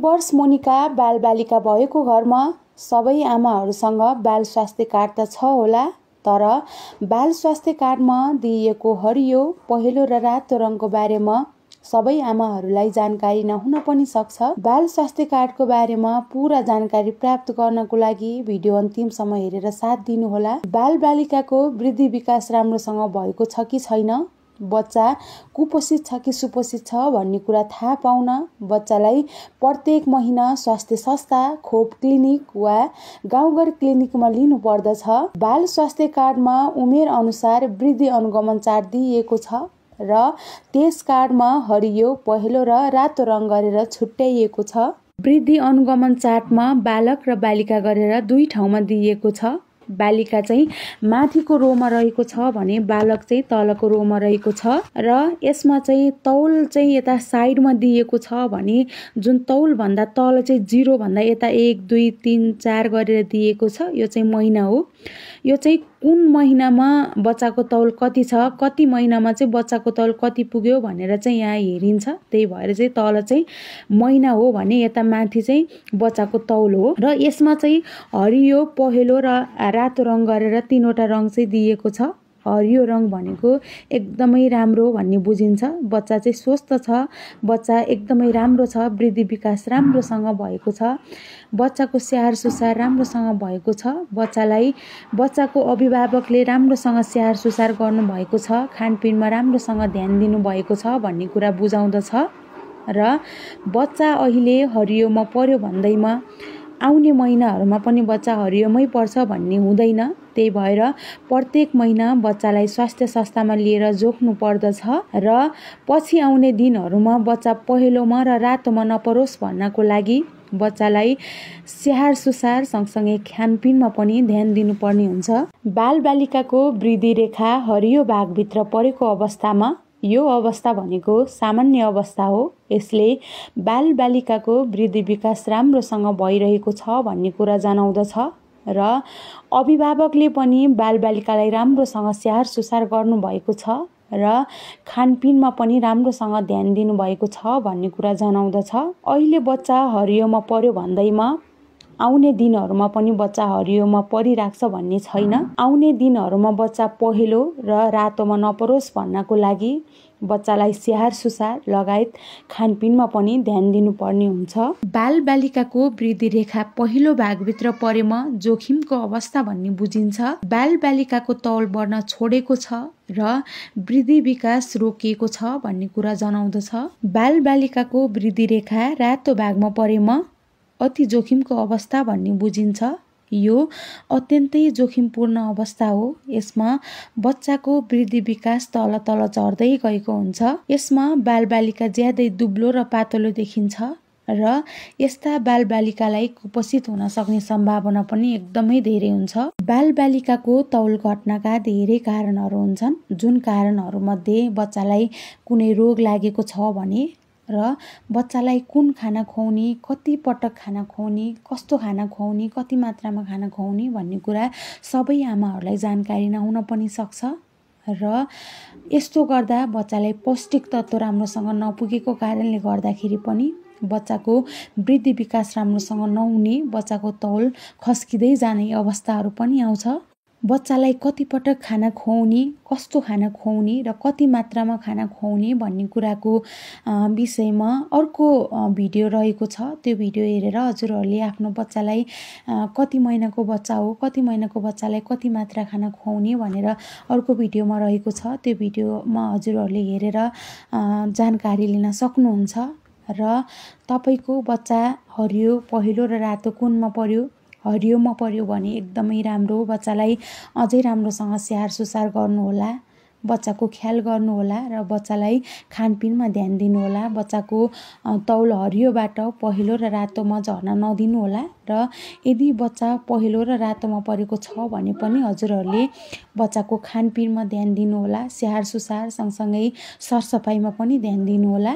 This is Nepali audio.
वर्ष मुनिका बालबालिका भएको घरमा सबै आमाहरूसँग बाल स्वास्थ्य कार्ड त छ होला, तर बाल स्वास्थ्य कार्डमा दिइएको हरियो, पहेँलो र रातो रङको बारेमा सबै आमाहरूलाई जानकारी नहुन पनि सक्छ। बाल स्वास्थ्य कार्डको बारेमा पूरा जानकारी प्राप्त गर्नको लागि भिडियो अन्तिमसम्म हेरेर साथ दिनुहोला। बालबालिकाको वृद्धि विकास राम्रोसँग भएको छ कि छैन, बच्चा कुपोषित छ कि सुपोषित छ भन्ने कुरा थाहा पाउन बच्चालाई प्रत्येक महिना स्वास्थ्य संस्था, खोप क्लिनिक वा गाउँघर क्लिनिकमा लिनु पर्दछ। बाल स्वास्थ्य कार्डमा उमेर अनुसार वृद्धि अनुगमन चार्ट दिइएको छ र त्यस कार्डमा हरियो, पहेँलो र रातो रङ गरेर छुट्याइएको छ। वृद्धि अनुगमन चार्टमा बालक र बालिका गरेर दुई ठाउँमा दिइएको छ। बालिका चाहिँ माथिको रोमा रहेको छ भने बालक चाहिँ तलको रोमा रहेको छ र यसमा चाहिँ तौल चाहिँ यता साइडमा दिएको छ भने जुन तौल भन्दा तल चाहिँ 0 भन्दा यता 1 2 3 4 गरेर दिएको छ। यो चाहिँ महिना हो। यो चाहिँ कुन महिनामा बच्चाको तौल कति छ, कति महिनामा चाहिँ बच्चाको तौल कति पुग्यो भनेर चाहिँ यहाँ हेरिन्छ। त्यही भएर चाहिँ तल चाहिँ महिना हो भने यता माथि चाहिँ बच्चाको तौल हो। र यसमा चाहिँ हरियो, पहेँलो र रातो रङ गरेर तीनवटा रङ चाहिँ दिएको छ। हरियो रङ भनेको एकदमै राम्रो भन्ने बुझिन्छ। बच्चा चाहिँ स्वस्थ छ, बच्चा एकदमै राम्रो छ, वृद्धि विकास राम्रोसँग भएको छ, बच्चाको स्याहार सुसार राम्रोसँग भएको छ, बच्चाको अभिभावकले राम्रोसँग स्याहार सुसार गर्नुभएको छ, खानपिनमा राम्रोसँग ध्यान दिनुभएको छ भन्ने कुरा बुझाउँदछ। र बच्चा अहिले हरियोमा पर्यो भन्दैमा आउने महिनाहरूमा पनि बच्चा हरियोमै पर्छ भन्ने हुँदैन। त्यही भएर प्रत्येक महिना बच्चालाई स्वास्थ्य संस्थामा लिएर जोख्नु पर्दछ र पछि आउने दिनहरूमा बच्चा पहेँलोमा र रातोमा नपरोस् भन्नको लागि बच्चालाई स्याहार सुसार सँगसँगै खानपिनमा पनि ध्यान दिनुपर्ने हुन्छ। बालबालिकाको वृद्धि रेखा हरियो भागभित्र परेको अवस्थामा यो अवस्था भनेको सामान्य अवस्था हो। यसले बालबालिकाको वृद्धि विकास राम्रोसँग भइरहेको छ भन्ने कुरा जनाउँदछ र अभिभावकले पनि बालबालिकालाई राम्रोसँग स्याहार सुसार गर्नुभएको छ र खानपिनमा पनि राम्रोसँग ध्यान दिनुभएको छ भन्ने कुरा जनाउँदछ। अहिले बच्चा हरियोमा पर्यो भन्दैमा आउने दिनहरूमा पनि बच्चा हरियोमा परिराख्छ भन्ने छैन। आउने दिनहरूमा बच्चा पहेँलो र रातोमा नपरोस् भन्नको लागि बच्चालाई स्याहार सुसार लगायत खानपिनमा पनि ध्यान दिनुपर्ने हुन्छ। बालबालिकाको वृद्धि रेखा पहिलो भागभित्र परेमा जोखिमको अवस्था भन्ने बुझिन्छ। बालबालिकाको तौल बढ्न छोडेको छ र वृद्धि विकास रोकिएको छ भन्ने कुरा जनाउँदछ। बालबालिकाको वृद्धि रेखा रातो भागमा परेमा अति जोखिमको अवस्था भन्ने बुझिन्छ। यो अत्यन्तै जोखिमपूर्ण अवस्था हो। यसमा बच्चाको वृद्धि विकास तल तल झर्दै गएको हुन्छ। यसमा बालबालिका ज्यादै दुब्लो र पातलो देखिन्छ र यस्ता बालबालिकालाई कुपोषित हुन सक्ने सम्भावना पनि एकदमै धेरै हुन्छ। बालबालिकाको तौल घट्नका धेरै कारणहरू हुन्छन्, जुन कारणहरूमध्ये बच्चालाई कुनै रोग लागेको छ भने र बच्चालाई कुन खाना खुवाउने, कति पटक खाना खुवाउने, कस्तो खाना खुवाउने, कति मात्रामा खाना खुवाउने भन्ने कुरा सबै आमाहरूलाई जानकारी नहुन पनि सक्छ र यस्तो गर्दा बच्चालाई पौष्टिक तत्त्व राम्रोसँग नपुगेको कारणले गर्दाखेरि पनि बच्चाको वृद्धि विकास राम्रोसँग नहुने, बच्चाको तौल खस्किँदै जाने अवस्थाहरू पनि आउँछ। बच्चालाई कति पटक खाना खुवाउने, कस्तो खाना खुवाउने र कति मात्रामा खाना खुवाउने भन्ने कुराको विषयमा अर्को भिडियो रहेको छ। त्यो भिडियो हेरेर हजुरहरूले आफ्नो बच्चालाई कति महिनाको बच्चा हो, कति महिनाको बच्चालाई कति मात्रा खाना खुवाउने भनेर अर्को भिडियोमा रहेको छ। त्यो भिडियोमा हजुरहरूले हेरेर जानकारी लिन सक्नुहुन्छ। र तपाईँको बच्चा हरियो, पहेँलो र रातो कुनमा पर्यो, हरियोमा पर्यो भने एकदमै राम्रो। बच्चालाई अझै राम्रोसँग स्याहार सुसार गर्नुहोला, बच्चाको ख्याल गर्नुहोला र बच्चालाई खानपिनमा ध्यान दिनुहोला। बच्चाको तौल हरियोबाट पहेँलो र रातोमा झर्न नदिनुहोला र यदि बच्चा पहेँलो र रातोमा परेको छ भने पनि हजुरहरूले बच्चाको खानपिनमा ध्यान दिनुहोला, स्याहार सुसार सँगसँगै सरसफाइमा पनि ध्यान दिनुहोला।